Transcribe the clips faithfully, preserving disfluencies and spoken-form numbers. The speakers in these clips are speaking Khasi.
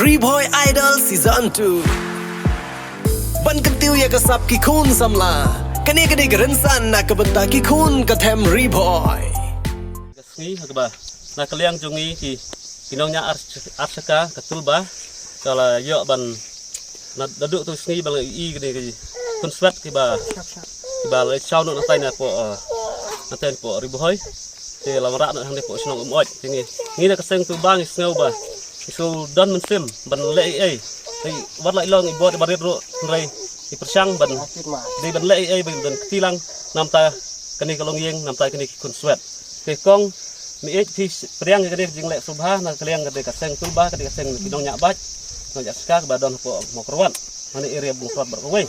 Ri Bhoi Idol Season two. Ban kyntiew ïa ka sap ki khun samla. Kane ka dei ka rynsan na ka bynta ki khun ka them Ri Bhoi. Ka sngi ha kaba na ka liang jong ngi ki, ki nongñiah ar, ar shaka ka Tulba ka la ïoh ban na, naduh tu sngi ban la i kane ki khunswet kiba, kiba la shaw noh na tai na poh, eh, na tai na poh Ri Bhoi. Te la wanrah noh hangne poh shnong Umoj. Te ngi, ngi na ka seng Tulba ngi sngew ba ngi sngew don mynsiem ban leh ei ei. Te wat la i long i bor i barit ruh hynrei i pyrshang ban dei ban leh ei ei, ban, ban kti lang namta kane ka longïing, namta kane ki khunswet. Te kong, me ïeit phi pdiang ïa kane ka jingleh sngewbha na ka liang kane ka seng Tulba, kane ka seng ki nongñiah bike, nongñiah shaka ba don hapoh Mawkyrwat, mane area Mawkyrwat baroh kawei.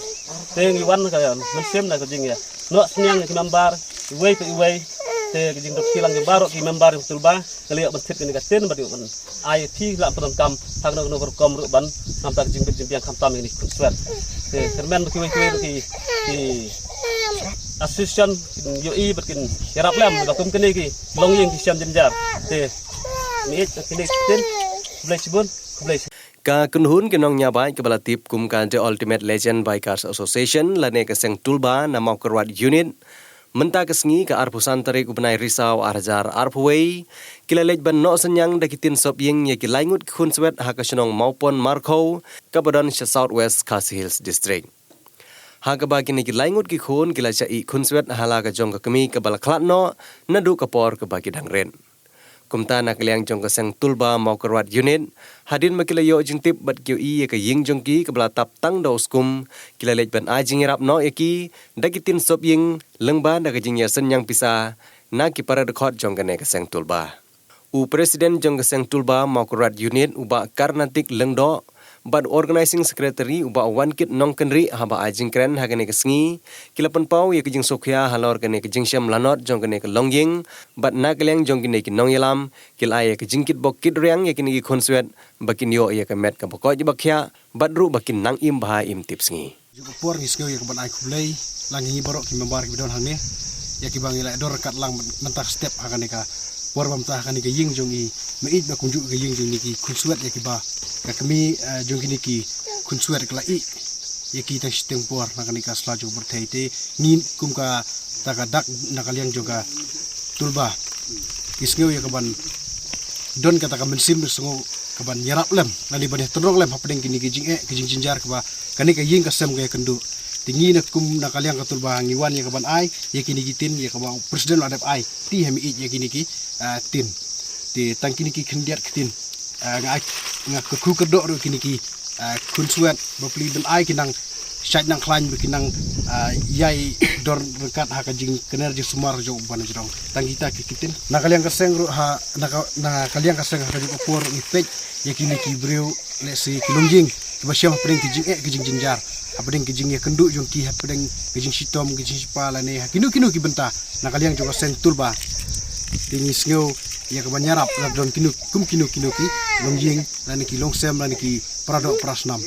Te ngi wan ka mynsiem na ka jingïa noh synñiang ïa ki member iwei pa iwei. Te ka jingduk kilang ïa baroh ki member jong Tulba, ka la ïoh ban thied kane ka tin bad ïoh ban ai phi lah pyndonkam ha kano kano ka rukom ruh ban namta ka jingbit jingbiang khamtam ïa kine ki khunswet. Te kyrmen ba kiwei kiwei ruh ki, ki association kin ïohi bad kin ïarap lem ba kum kine ki longïing ki shem jynjar. Te me ïeit kine ki tin. Khublei shibun, khublei shibun. Ka kynhun ki nongñiah bike kaba la tip kum ka The Ultimate Legend Bikers Association lane ka seng Tulba na Mawkyrwat Unit, mynta ka sngi ka arphew san tarik u bnai Risaw ar hajar arphew wei, ki la leit ban noh synñiang da ki tin sop ïing ïa ki lai ngut ki khunswet ha ka shnong Mawpon Markhow kaba don sha South West Khasi Hills District. Ha kaba kine ki lai ngut ki khun ki la shah ïeh khunswet ha la ka jong ka kmie kaba la khlad noh naduh ka por kaba ki dang rit. Kumta na ka liang jong ka seng Tulba Mawkyrwat Unit, hadien ba ki la ïoh jingtip bad ki ïohi ïa ka ïing jong ki kaba la tap tang da u skum, ki la leit ban ai jingïarap noh ïa ki da ki tin sop ïing lyngba da ka jingïasynñiang pisa na ki para dkhot jong kane ka seng Tulba. U President jong ka seng Tulba Mawkyrwat Unit u Bah Karnatik Lyngdoh bad Organizing Secretary u Bah Wankit Nongkynrih haba ai jingkren ha kane ka sngi, ki la pynpaw ïa ka jingsngewkhia halor kane ka jingshem lanot jong kane ka longïing bad na ka liang jong kine ki nongïalam ki la ai ïa ka jingkitbok kitriang ïa kine ki khunswet ba kin ïoh ïa ka met kaba koit ba khiah bad ruh ba kin nang im bha im tip sngi. Jong ka por ngi sngew ïa ka ban ai khublei lang ïa ngi baroh ki member kiba don hangne, ïa kiba ngi la dor ryngkat lang mynta ka step ha kane ka por ba mynta ha kane ka ïing jong i. Me ïeit ba kumjuh ka ïing jong i ki khunswet ïa kiba ka kmie, eh, jong kine ki khunswet ka la ïeh ïa ki tang shiteng por na kane ka sla jong ka pyrthei. Te ngi kum kata ka dak na ka liang jong ka Tulba ki sngew ïa ka ban don kata ka mynsiem sngew ka ban ïarap lem lane ban ïatynrong lem hapdeng kine ki jingeh ki jingjynjar kaba kane ka ïing ka sem ka ïakynduh. Te ngi na kum na ka liang ka Tulba ngi wan ïa ka ban ai ïa kine ki tin ïa kaba u President la dep ai te ha me ïeit ïa kine ki, ah, tin. Te tang kine ki khyndiat ki tin, ah, nga ai, nga kyrkhu kyrdoh ruh kine ki, ah, khunswet ba pli ban ai ki nang shait nang khlaiñ ba ki nang, ah, ïai dor ryngkat ha ka jingkner jingsumar jong u Bah Nongjoiñ. Tang kita ki ki tin. Na ka liang ka seng ruh ha, na ka, na ka liang ka seng ha ka juh ka por ngi peit ïa kine ki briew lehse ki longïing kiba shem hapdeng ki jingeh ki jingjynjar, hapdeng ki jingïakynduh jong ki, hapdeng ki jingshitom ki jingshipang lane ha kino kino ki bynta na ka liang jong ka seng Tulba. Te ngi sngew ïa ka ban ïarap la don kino kum kino kino ki longïing lane ki longsem lane ki para doh para snam.